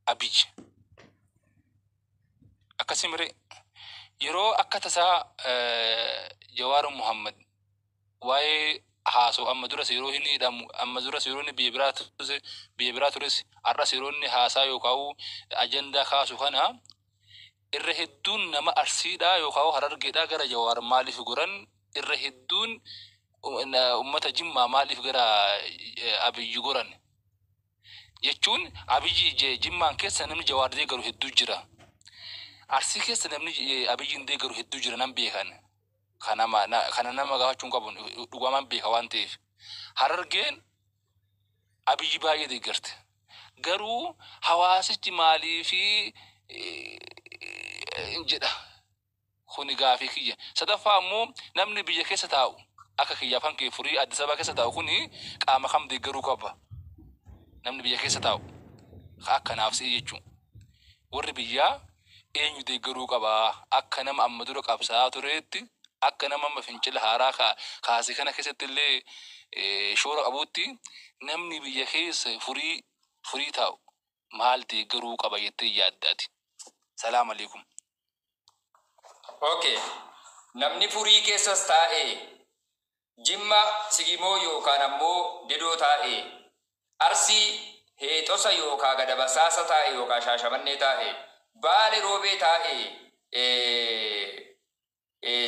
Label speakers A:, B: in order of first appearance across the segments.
A: Abiy. Akkasii miree yeroo akka tasaa Jawaar Muhammad waa'ee haasa'u, amma duras yeroo inni hidhamu, amma duras yeroo inni biyya biraa tures, biyya biraa tures, har'as yeroo inni haasaa yookaan ajandaa kaasu kana irra hedduun nama Arsiidhaa yookaan Harargeedhaa gara Jawaar maaliif goran, irra hedduun ummata Jimmaa maaliif gara Abiyyi goran jechuun, Abiyyi Jimmaan keessa namni Jawaar deeggaru hedduu jira. Arsii keessa namni Abiyyiin deeggaru hedduu jira, nan beekan. Kana nama gaafachuun qabu, dhugamaan beeka waan ta'eef. Harargeen Abiyyi baay'ee deeggarti. Garuu hawaasichi maaliifi jedha, kuni gaafii kiyya. Sadaffaa ammoo namni biyya keessa taa'u akka kiyyaaf kan kee furii Addis Ababaa keessa taa'u kuni qaama kam deeggaruu qaba? Namni biyya keessa taa'u akkanaaf si'i jechuun. Warri biyyaa eenyu deeggaruu qaba? Akka nama amma dura qabsaa'aa tureetti, akka nama amma fincila haaraa kaase kana keessatti illee shoora qabuutti, namni biyya keessa furii taa'u maal deeggaruu qaba jettee yaaddaati? Salaam alaikum.
B: Okay. Namni furii keessas taa'ee, Jimma Sigimoo yookaan ammoo Dedoo taa'ee, Arsii Heexosa yookaan Gadabasaasa taa'e yookaan Shaashamannee taa'e, Baale Roobee taa'e,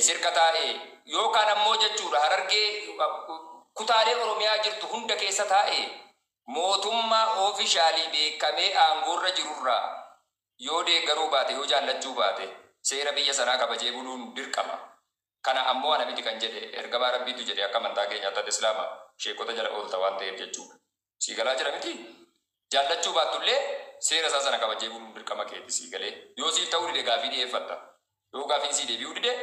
B: Sirka taa'e yookaan ammoo jechuudha Harargee kutaalee Oromiyaa jirtu hunda keessa taa'e, mootummaa official beekamee aangoorra jirurraa yoo deeggaruu baate, yoo jaallachuu baate, seera biyya sanaa kabajee buluun dirqama. Kana ammoo ana miti kan jedhe, ergamaa Rabbiitu jedhe. Akka amantaa keenyaatti ati Islaama, sheekota jala oolta waan ta'eef jechuudha. Sii galaa jira miti? Jaallachuu baattullee seera isaa sana kabajee buluun dirqama keeti, sii galee. Yoo siif ta'uu dide gaafii dhiyeeffatta. Yoo gaafiin sii deebi'uu dide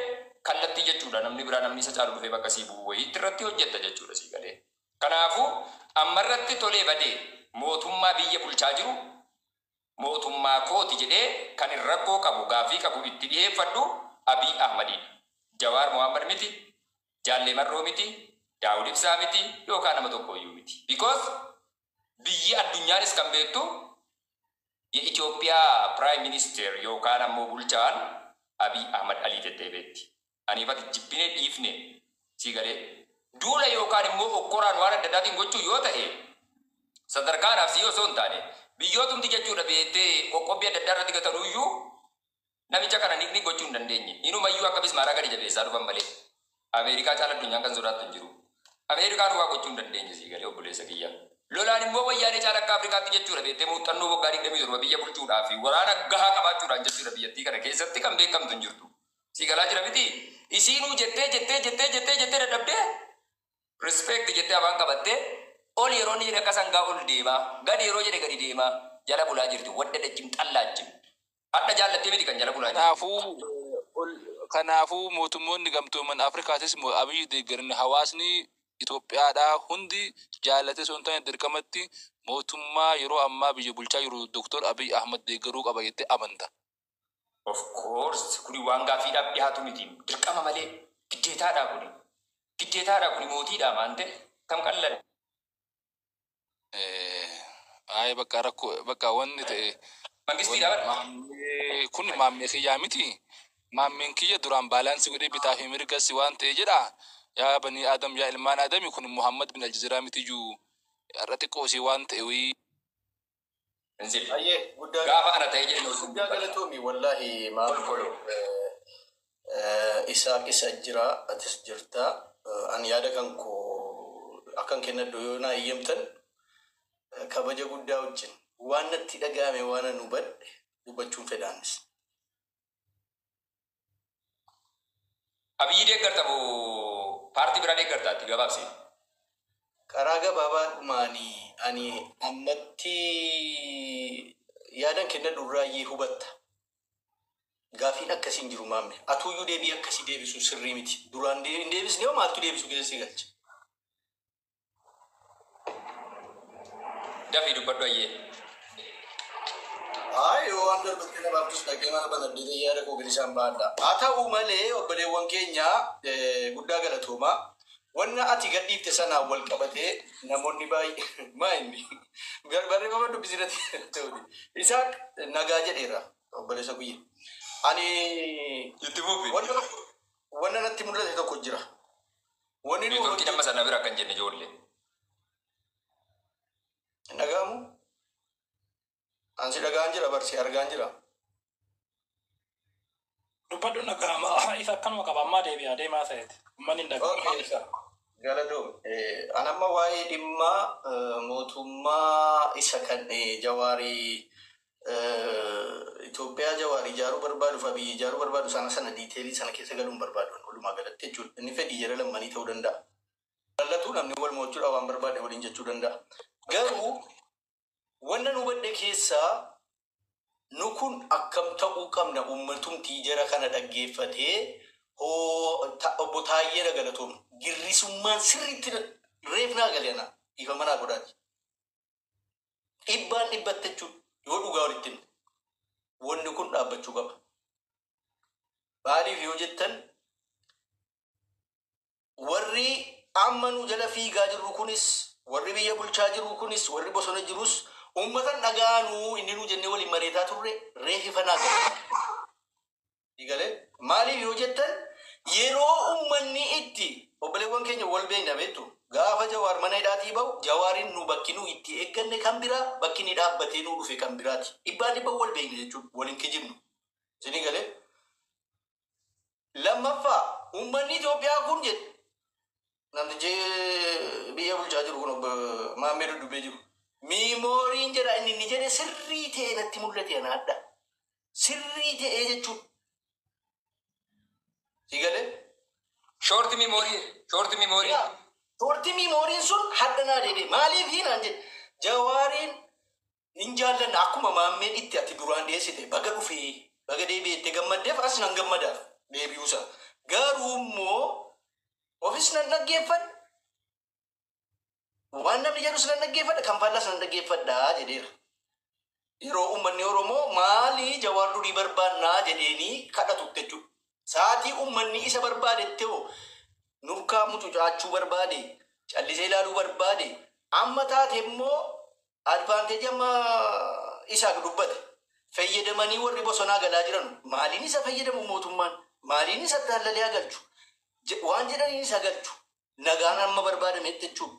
B: kallattii jechuudha, namni biraa, namni isa caalu dhufee bakka sii bu'u wayiitti irratti hojjetta jechuudha, sii galee. Kanaafuu ammarratti tolee badee mootummaa biyya bulchaa jiru, mootummaa kooti jedhee kan hin rakkoo qabu, gaafii qabu itti dhiyeeffadhu Abiy Ahmadiidha. Jawaar Mohammad miti, Jaallee Marroo miti, Daawud Ibsaa miti yookaan nama tokko iyyuu miti. Because biyyi addunyaanis kan beektu የኢትዮጵያ prime minister yookaan ammoo bulchaan Abiy Ahmad Alii jettee beekti. Aniifati jibbinee dhiifne, sii galee, duula yookaan immoo okkoraan waan adda addaatiin gochuu yoo ta'e, sadarkaadhaaf sii osoo hin taane biyyootumti jechuudha beektee qoqqobbii adda addaa irratti gatanuyyuu namicha kana ni gochuu hin dandeenye. Inumayyuu akka bismaaraa gadi jabeessaa dhufan malee. Ameerikaa caala addunyaan kan sodaattu hin jiru. Ameerikaan waa gochuu hin dandeenye, sii galee, obboleessa kiyya. Lolaan immoo Wayyaanee caala akka Afrikaatti jechuudha beektee muuxannoo waggaa 27 biyya bulchuudhaa fi waraana gahaa qabaachuudhaan jechuudha biyyattii kana keessatti kan beekamtu hin jirtu. Sii galaa jira miti? Isiinuu jettee jettee jettee jettee jettee dadhabdee respect jettee afaan qabattee, ol yeroo inni jedhe akka sangaa ol deemaa, gadi yeroo jedhe gadi deemaa jala bulaa jirti. ወደደችም ጠላችም. Hadha jaallattee miti kan jala bulaa jirti.
A: Kanaafuu mootummoonni gamtooman Afrikaatis Abiyyi deeggaran, hawaasni Itoophiyaadhaa hundi jaallatee osoo hin taane dirqamatti mootummaa yeroo ammaa biyya bulchaa jiru Dr. Abiy Ahmad deeggaruu qaba jettee amanta.
B: Of course, kuni waan gaaffiidhaaf dhiyaatu miti. Dirqama malee giddeetaadha kuni. Giddeetaadha kuni, mootiidha maan ta'e kam qalladha.
A: Ayi, bakka rakkoo bakka wanni ta'e
B: Mangistiidha bara.
A: Maammee kun maammee kiyyaa miti. Maammeen kiyya duraan balance godhee bitaa fi mirgas waan ta'e jedha. Yaa banii Adam, yaa ilmaan Adami, kun Muhammad bin Aljazeeraa miti iyyuu har'a xiqqoo isii waan ta'e wayii.
B: Insil.
C: Ayyee, guddaa
B: Gaafa ana ta'e jedhe
C: guddaa galatoomi, wallaahi maal
B: Kolkoloo.
C: Isaaqis jira, atis jirta. Ani yaada kan koo akkan kennadhu yoo naa eeyyamtan, kabaja guddaa wajjin waan natti dhaga'ame, waan an hubadhe dubbachuun fedhaanis.
B: Abiyyi deeggarta moo paartii biraa deeggartaatti gabaabsi?
C: Karaa gabaabaadhumaanii ani ammatti yaadan kennadhu irraayyee hubatta. Gaafiin akkasii hin jiru, maamme. Atuyyuu deebii akkasii deebisu sirrii miti. Duraan hin deebisne, hoo maaltu deebisu keessa si galche?
B: Dafii dubbadhu, ayyee.
C: Ay, yoo waan darbattee na baaftus dhaqee mana banadhee yaada koo bilisaan baadha. Haa ta'u malee, obboleewwan keenya, guddaa galatoomaa. Wanna ati gadhiifte sanaan wal qabatee namoonni baay'ee maa inni barreeffama dubbisirratti ta'uti. Isaaq nagaa jedheera obboleessa guyya. Ani
B: Itti fufi.
C: Wanna natti mul'ate tokko jira. Wanni nu
B: Neetworkii nama sana bira kan jenne ijoollee.
C: Dhaga'amu? Ansi dhagaan jira barsi argaan jira.
D: Dubbadhu, dhaga'ama. Isa akkanuma qaba, ammaa deebi'a deemaa ta'eeti. Uummanni hin dhaga'amu.
C: Okay. Galatoom. An amma waa'ee dhimma mootummaa isa kan Jawaarii Itoophiyaa Jawaarii ijaaruu barbaadu fi biyya ijaaruu barbaadu sana detail sana keessa galuun barbaadu walumaa galatti jechuudha. Inni fedhii jara lammanii ta'uu danda'a. Lallatu namni wal mo'achuudhaan waan barbaade waliin jechuu danda'a. Garuu wanna nu hubadhe keessaa nu kun akkam ta'uu qabna? Uummatumtii jara kana dhaggeeffatee hoo obbo Taayyee galatoom girrisummaan sirriitti reef naa galee ana dhiifama naa godhaati. Dhibbaan dhibbatte jechuudha yoo dhugaa walitti himne wanni kun dhaabbachuu qaba. Maaliif yoo jettan, warri amma nu jala fiigaa jirru kunis, warri biyya bulchaa jiru kunis, warri bosona jirus uummatan dhagaanuu inni nu jennee waliin mareetaa turre reefi fanaa gala. Galee maaliif yoo jettan, yeroo uummanni itti obboleewwan keenya wal beekna beektu, gaafa Jawaar mana hidhaatii bahu Jawaariin nu bakki nu itti eegganne kan biraa, bakki inni dhaabbatee nu dhufe kan biraati. Dhibbaan dhibba wal beekna jechuudha, waliin kijibnu. Isinii galee lammaffaa uummanni Itoophiyaa kun jedhe namtichi biyya bulchaa jiru kun obbo Maammee Duddubbee jiru. Memoryn jedha inni jedhe sirrii ta'e natti mul'ate ana adda. Sirrii ta'e jechuudha. Si galee?
B: Short memory, short memory.
C: Short memoryn sun hadda naa deebi'e. Maaliif hiinaan jedhe, Jawaariin hin jaallanna akkuma Maammeen itti ati duraan dhiyeessite baga dhufee baga deebi'eette gammaddeef as nan gammadaaf deebi'uusa. Garuu immoo ofis nan dhaggeeffadha. Waan namni jedhus nan dhaggeeffadha, kan faallas nan dhaggeeffadha jedheera. Yeroo uummanni Oromoo maalii Jawaar durii barbaannaa jedheenii kadhatu jechuudha. Sa'aatii uummanni isa barbaadetti hoo nurkaa mucucaachuu barbaade, callisee ilaaluu barbaade, amma taate immoo advantage amma isaaf dubbate. Fayyadamanii warri bosonaa galaa jiran maaliin isa fayyadamu, mootummaan maaliin isa taallalee galchu, waan jedhaniin isa galchu, nagaan amma barbaadametti jechuudha.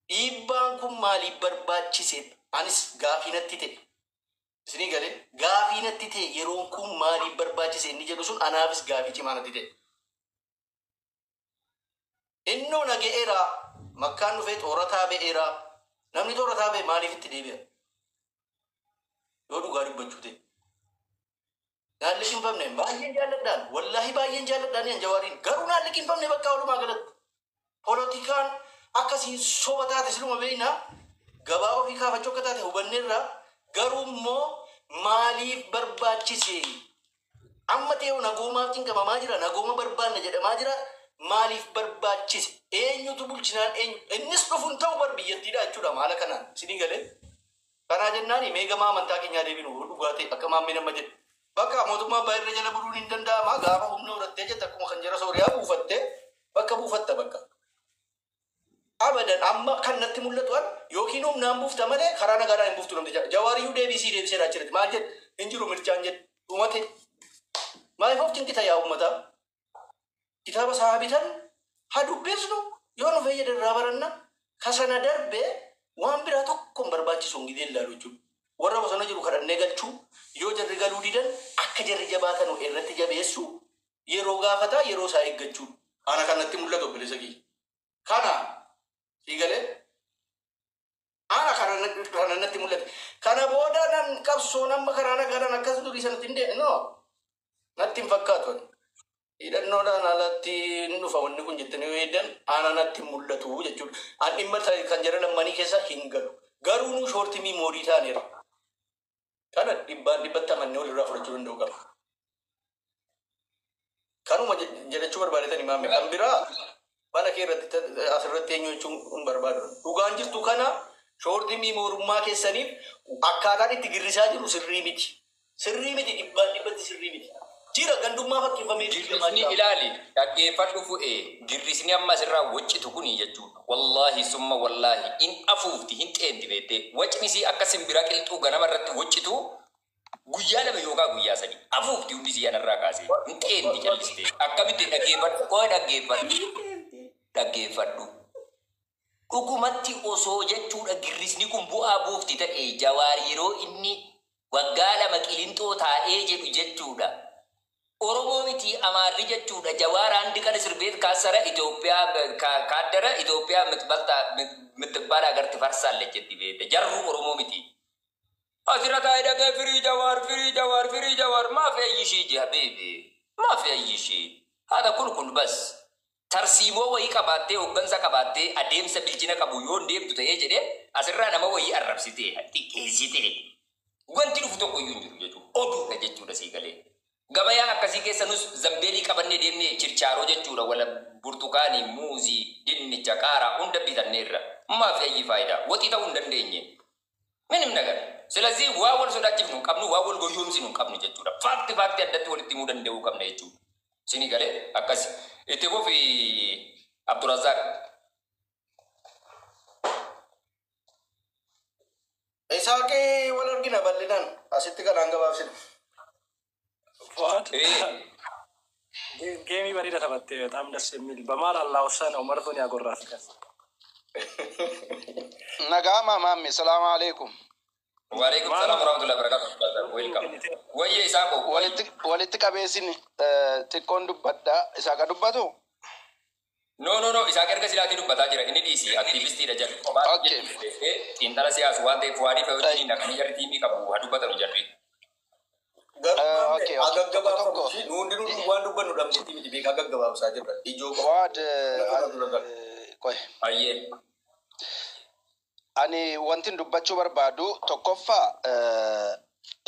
C: Dhiibbaan kun maaliif barbaachise? Anis gaafii natti ta'e. Isinii galee, gaafii natti ta'e, yeroon kun maaliif barbaachise inni jedhu sun anaafis gaafii cimaa natti ta'e. Innoo naga'eera, makkaan dhufee xoorataa ba'eera. Namni xoorataa ba'e maaliif itti deebi'a? Yoo dhugaa dubbachuu ta'e. Naan liqinfamne, baay'een jaalladhaan, wallaahi baay'een jaalladhaan yan Jawaariin, garuu naan liqinfamne bakka walumaa galatti. Poolitikaan akkasiin soba taate siluma beekna, gabaa ofii kaafachuu akka taate hubanneerra, garuu immoo maaliif barbaachise? Amma ta'e nagoomaaf cinqabamaa jira, nagooma barbaanna jedhamaa jira. Maaliif barbaachise? Eenyutu bulchinaan eenyu innis dhufuun ta'u bar biyyattiidha jechuudha maala kanaan isinii galee. Kanaa jennaan mee gamaa amantaa keenyaa deebinu, dhugaa ta'e akka Maammee nama jedhe. Bakka mootummaa baay'ee jala buluun hin danda'ama, gaafa humna horattee jette akkuma kan jara Sooriyaa buufattee bakka buufatta bakka. Abadan amma kan natti mul'atu an yookiin humnaan buufta malee karaa nagaadhaan hin buuftu namticha. Jawaariyyuu deebisii deebiseera achirratti maal jedhe, hin jiru mirchaan jedhe dhumate. Maaliif of cinqita yaa uummataa? Kitaaba isaa bitan haa dubbisnu, yoo nu fayyada irraa baranna, kasana darbe waan biraa tokko hin barbaachisu hin gidee ilaalu jechuudha. Warra bosona jiru kadhannee galchuu, yoo jarri galuu didan akka jarri jabaatanu irratti jabeessu, yeroo gaafataa yeroo isaa eeggachuu. Ana kan natti mul'atu obboleessa kiyya. Kana sii galee, ana kana natti mul'ate. Kana booda nan qabsoo nama karaa nagaadhaan akkas durii sanatti hin deemne no. Natti hin fakkaatu. Hidhannoodhaan alatti hin dhufa wanni kun jettanii yoo eeddan ana natti hin mul'atu jechuudha. An dhimma kan jara lammanii keessa hin galu. Garuu nu short memory taaneera. Kana dhibbaan dhibbatti amannee walirraa fudhachuu danda'u qaba. Kanuma jedhachuu barbaadetan Maamme. Kan biraa mana kee irratti asirratti eenyu jechuun hin barbaadu. Dhugaan jirtu kana, short memorymmaa keessaniif akkaataan itti girrisaa jiru sirrii miti. Sirrii miti, dhibbaan dhibbatti sirrii miti. Jira gandummaa fakkeeffamee diigamaa
B: Girrisni
C: jira.
B: Ilaali, dhaggeeffadhu fu'ee, girrisni amma asirraa waccitu kuni jechuudha. Wallaahi summa wallaahi in afuufti hin xeenti beektee wacni isii akka simbira qilxuu ganama irratti waccitu guyyaa 2 yookaan guyyaa 3 afuufti hundi isii anarraa kaasee hin xeenti callistee. Akkamitti dhaggeeffadhu koo dhaggeeffadhu dhaggeeffadhu. Dhugumatti osoo jechuudha girrisni kun bu'aa buufti ta'e Jawaar yeroo inni waggaa 2 Qilinxoo taa'ee jedhu jechuudha. Oromoo miti Amaarri jechuudha Jawaar አንድ ቀን እስር ቤት ካሰረ ኢትዮጵያ ካደረ ኢትዮጵያ የምትባል ሀገር ትፈርሳለች jetti beekte jarru Oromoo miti. Asirra taa'ee dhaqee free Jawaar, free Jawaar, free Jawaar ما في أي شيء يا حبيبي ما في أي شيء هذا كل بس tarsiimoo wayii qabaattee hooggansa qabaattee adeemsa bilchina qabu yoo hin deemtu ta'ee jedhee asirraa nama wayii arrabsitee xiqqeessitee wanti dhufu tokko iyyuu hin jiru jechuudha. Oduudha jechuudha sii galee. Gabayaa akkasii keessa nus zambeelii qabannee deemnee chirchaaroo jechuudha wala burtukaanii, muuzii, dinnicha, qaaraa hunda bitanneerra. ما في أي faayidaa waxii ta'uu hin dandeenye. ምንም ነገር ስለዚህ waa wal sodaachifnu hin qabnu, waa wal goyoomsinu hin qabnu jechuudha. Fact fact addatti walitti himuu danda'uu qabna jechuudha. Isinii galee akkas itti fufi Abdurazaaq.
C: Isaaqii wal argina bal'inaan asitti kanaan gabaabsina.
D: Fuad
B: Ee
D: game bareeda taphatte በጣም ደስ የሚል በመሀል አላወሰነው መርዙን ያጎራስከን።
E: Nagaama maamme, salaamu alaikum.
B: Waalaikum salaam warahmatullahi wabarakatuh. Welcome. Wayye Isaaqoo.
E: Walitti qabeessin xiqqoon dubbadha. Isaaqa dubbatu?
B: No, no, no, Isaaq erga silaatii dubbataa jira. Inni dhiisi aktiivistiidha jarri kophaa xiinxala siyaasu waan ta'eef Fuwaadii fa'a wajjin dhaqanii jarri tiimii qabu haa dubbatanu jarri.
C: Garuu
E: Okay,
C: haa
E: okay. Tokko tokko.
C: gaggabaabsamu. Nu hundinuu waan dubbannu dhabneetti miti beekaa gaggabaabsaa jirra. Ijoo qofa.
E: Fuwaad qoy.
B: Ayyee.
E: Ani wantin dubbachuu barbaadu tokkoffaa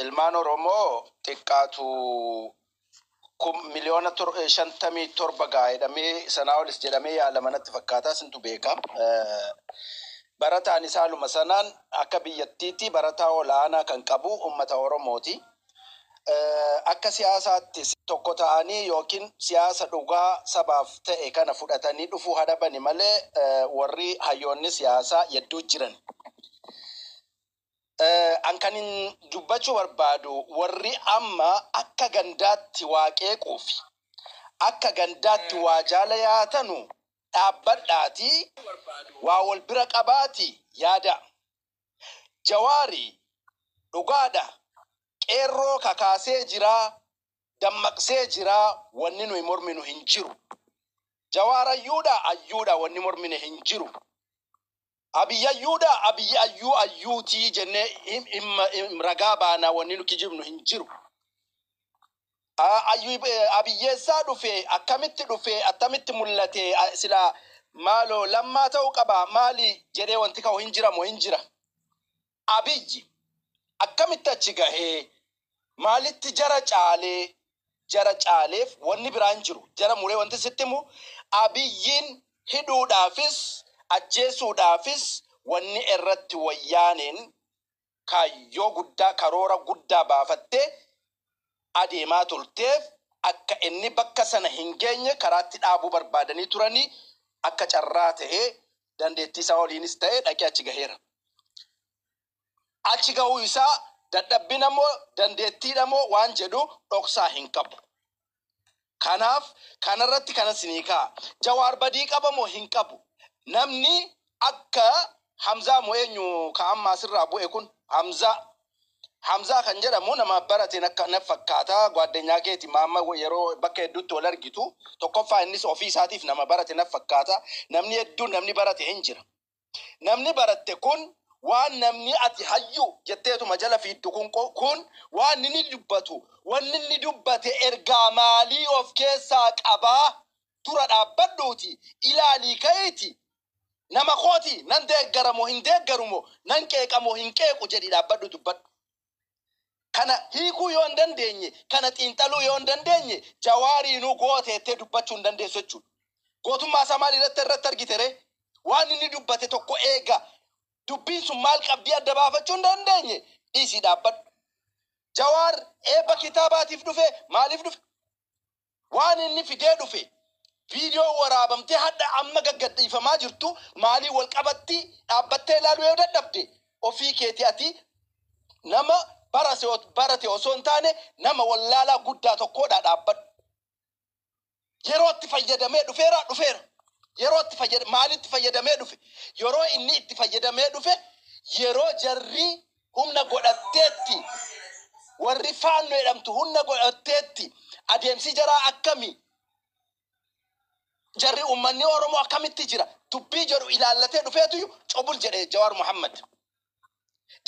E: ilmaan Oromoo xiqqaatu 57 miliyoona gaa jedhamee sanaa olis jedhamee yaalama natti fakkaataa sintu beeka. Barataan isaaluma sanaan akka biyyattiitti barataa olaanaa kan qabu uummata Oromooti. Akka siyaasaatti tokko ta'anii yookiin siyaasa dhugaa sabaaf ta'e kana fudhatanii dhufuu hadhabani malee warri hayyoonni siyaasaa hedduu jiran. An kan hin dubbachuu barbaadu warri amma akka gandaatti waa qeequufi akka gandaatti waa jaala yaatanu dhaabbadhaatii waa wal bira qabaati yaada. Jawaari dhugaadha. Qeerroo kakaasee jiraa, dammaqsee jiraa, wanni nuyi morminu hin jiru. Jawaar ayyuudha, ayyuudha, wanni mormine hin jiru. Abiyyi ayyuudha, Abiyyi ayyuu ayyuutii jennee ragaa baanaa wanni nu kijibnu hin jiru. Abiyyeessaa dhufe, akkamitti dhufe, attamitti mul'ate, sila maaloo Lammaa ta'uu qaba maali jedhee wanti ka'u hin jira moo hin jira. Abiyyi akkamitti achi gahee maalitti jara caalee jara caaleef wanni biraan jiru jara muree wanti sitti himu Abiyyiin hidhuudhaafis ajjeesuudhaafis wanni irratti wayyaaneen kaayyoo guddaa karoora guddaa baafattee adeemaa turteef akka inni bakka sana hin geenye karaatti dhaabuu barbaadanii turanii akka carraa ta'ee dandeettii isaa waliinis ta'ee dhaqee achi gaheera. Achi gahuu isaa dadhabbina moo dandeettiidha moo waan jedhu dhoksaa hin qabu. Kanaaf kanarratti kana sinii ka'a. Jawaar badii qaba moo hin qabu? Namni akka Hamzaa moo eenyu ka amma asirraa bu'e kun Hamzaa. Hamzaa kan jedhamu nama barateen akka na fakkaata gwaaddanyaa keeti maama yeroo bakka hedduutti wal argitu tokkoffaa innis ofii isaatiif nama barate na fakkaata. Namni hedduun namni barate hin jira. Namni baratte kun waan namni ati hayyu jetteetuma jala fiiddu kun kun waan inni dubbatu wanni inni dubbate ergaa maalii of keessaa qabaa dura dhaabbadhuuti ilaalii ka'iiti nama kooti nan deeggaramoo hin deeggarumoo nan qeeqamoo hin qeequ jedhi dhaabbadhu dubbadhu. Kana hiikuu yoo hin dandeenye, kana xiinxaluu yoo hin dandeenye, Jawaariinuu gooteettee dubbachuu hin dandeessu jechuudha. Gootummaa isaa maal irratti argite ree? Waan inni dubbate tokko eega. Dubbiin sun maal qabdii adda baafachuu hin dandeenye dhiisii dhaabbadhu. Jawaar eebba kitaabaatiif dhufe maaliif dhufe? Waan inni fidee dhufe, viidiyoo waraabamtee hadda amma gaggadhiifamaa jirtu maalii wal qabatti dhaabbattee ilaaluu yoo dadhabde, ofii keetii ati nama barate osoo hin taane nama wallaalaa guddaa tokkodha, dhaabbadhu. Yeroo itti fayyadamee dhufeera dhufeera. Yeroo itti fayyada maalitti fayyadamee dhufe? Yeroo inni itti fayyadamee dhufe, yeroo jarri humna godhatteetti, warri Faannoo jedhamtu humna godhatteetti, adeemsi jaraa akkami? Jarri uummanni Oromoo akkamitti jira? Dubbii jedhu ilaallatee dhufeetu cobul jedhe Jawaar Muhammad.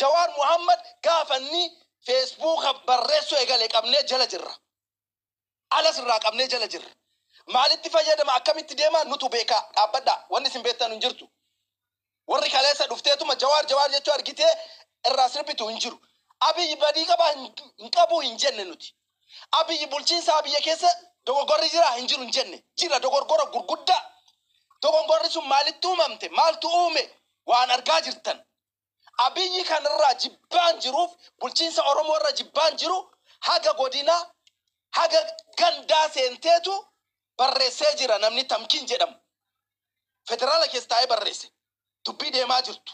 E: Jawaar Muhammad gaafa inni Feesbuuka barreessuu eegale qabnee jala jirra. Alas irraa qabnee jala jirra. Maalitti fayyadama, akkamitti deemaa, nutu beekaa, dhaabbadhaa. Wanni isin beektan hin jirtu. Warri kaleessa dhufteetuma Jawaar Jawaar jechuu argitee irraa sirbitu hin jiru. Abiyyi badii qabaa hin qabu hin jenne nuti. Abiyyi bulchiinsa biyya keessa dogoggorri jira hin jiru hin jenne. Jira, dogoggora gurguddaa. Dogoggorri sun maalitti uumamte? Maaltu uume? Waan argaa jirtan. Abiyyi kanarraa jibbaan jiruuf, bulchiinsa Oromoo irra jibbaan jiru haga godinaa haga gandaa seenteetu barreessee jira namni Tamkiin jedhamu. Federaala keessa taa'ee barreesse. Dubbii deemaa jirtu.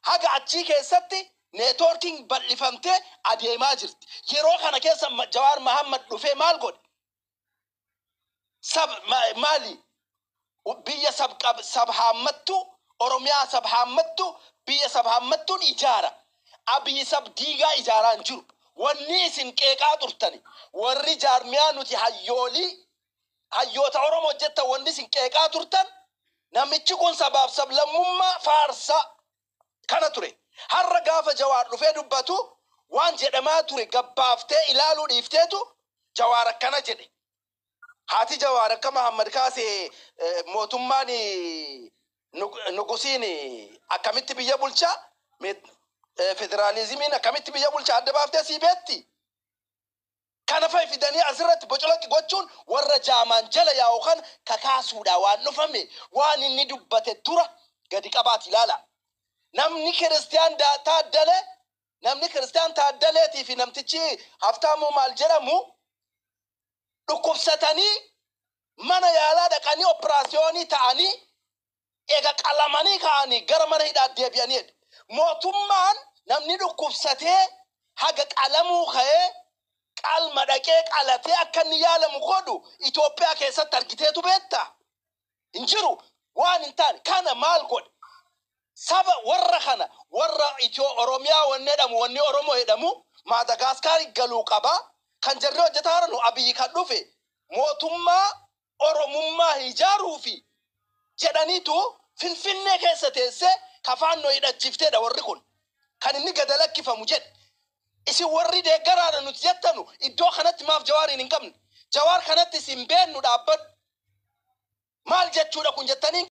E: Haga achii keessatti networkiin bal'ifamtee adeemaa jirti. Yeroo kana keessa Jawaar Mahammad dhufee maal godhe? Sab maali? Biyya sab sab haammattu, Oromiyaa sab haammattu, biyya sab haammattuun ijaara. Abiyyi sab diigaa ijaaraa hin jiru. Wanni isin qeeqaa turtani, warri jaarmiyaa nuti hayyoolii hayyoota Oromoo jettan, wanni isin qeeqaa turtan namichi kun sabaaf sablammummaa faarsaa kana ture. Har'a gaafa Jawaar dhufee dubbatu waan jedhamaa ture gabbaaftee ilaaluu dhiifteetu Jawaar akkana jedhe. Haati Jawaar akka Mahammad kaasee mootummaan nugusiin akkamitti biyya bulchaa, federaalizimiin akkamitti biyya bulchaa adda baaftee sii beetti. Kana fa'i fidanii asirratti bocoloqqi gochuun warra jaamaan jala yaa'u kan kakaasuudha waan dhufame. Waan inni dubbate dura gadi qabaati ilaala. Namni Kiristiyaan Taaddalee, namni Kiristiyaan Taaddaleetii fi namtichi Haftaamuu maal jedhamu dhukkubsatanii mana yaalaa dhaqanii operaasiyoonii ta'anii eega qalamanii ka'anii gara mana hidhaa deebi'anii. Mootummaan namni dhukkubsatee haga qalamuu ka'ee qalma dhaqee qalatee akka inni yaalamu godhu Itoophiyaa keessatti argiteetu beekta. Hin jiru. Waan hin taane kana maal godhe? Saba warra kana, warra Itiyoo Oromiyaa wanni jedhamu, wanni Oromoo jedhamu Maadagaaskaar galuu qaba. Kan jarri hojjetaa jiran, Abiyyi kan dhufe mootummaa Oromummaa ijaaruu fi jedhaniitu Finfinnee keessa teessee kafaannoo hidhachiifteedha warri kun. Kan inni gada lakkifamu jedhe. Isin warri deeggaraadha nuti jettanu iddoo kanatti maaf Jawaariin hin qabne? Jawaar kanatti isin beennu, dhaabbadhu. Maal jechuudha kun jettanii?